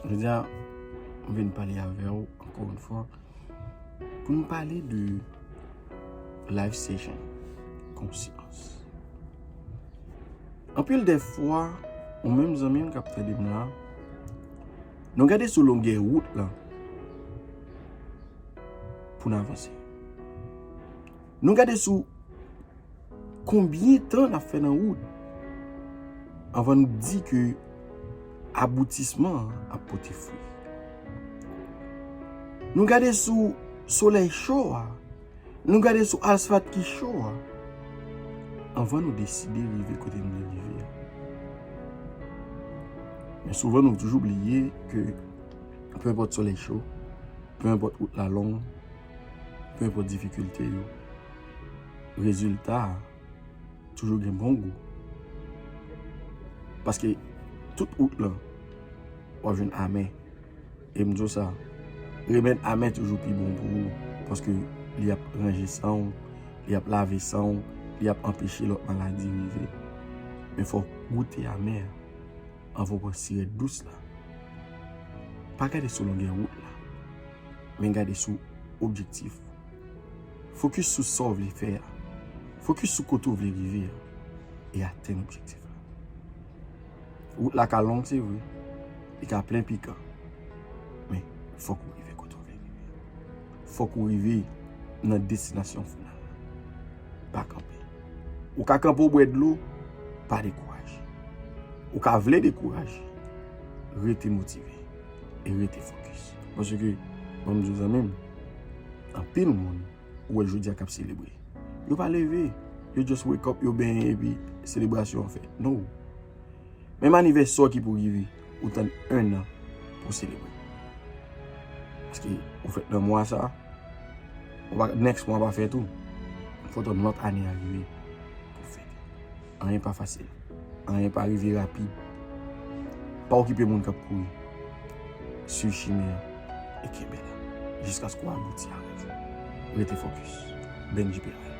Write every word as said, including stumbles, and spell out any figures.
Jodi a, m vin pale avè w ankò yon fwa pou n pale de life session, konsyans. Anpil de fwa, ou menm zanmi m k ap tande m la, nou gade sou longè wout lan pou n avanse. Nou gade sou konbyen tan n ap fè nan wout anvan n di ke aboutisman an ap pote fwi. Nou gade sou solèy cho a, nou gade sou asfalt ki cho a, anvan nou deside rive kote n vle rive a. Men souvan nou toujou bliye ke, pe enpòt solèy cho, pe enpòt wout la long, pe enpòt difikilte yo, rezilta a toujou gen bon gou. Paske tout wout lan, w ap jwenn amè. E m di w sa, remèd amè toujou pi bon pou ou, paske li ap ranje san w, li ap lave san w, li ap anpeche lòt maladi rive. Men fò w goute amè a anvan w pran sirèt dous la. Pa gade sou longè wout la, men gade sou objektif. Fokis sou sa w vle fè a. Fokis sou kote w vle rive a. E atenn objektif la. Wout la ka long, se vre. Li ka plen pikan. Men, fòk ou rive kote w vle rive a. Fòk ou rive nan destinasyon final la. Pa kanpe. Ou ka kanpe w bwè dlo, pa dekouraje. Ou ka vle dekouraje, rete motive e rete fokis. Paske, ban m di w zanmi m, anpil moun ou wè jodi a k ap selebre. Yo pa leve, yo just wake up, yo benyen epi selebrasyon an fèt. No. Menm anivèsè w ki pou rive, ou tann enn an pou w selebre. Paske ou fèt nan mwa sa, ou pa, next mwa pa fèt tou. Fò w tann lòt ane a rive pou w fete. Anyen pa fasil. Anyen pa rive rapid. Pa okipe moun k ap kouri. Swiv chimen an e kenbe la. Jiskaske w abouti a rèv ou. Rete fokis. Benji Peralta.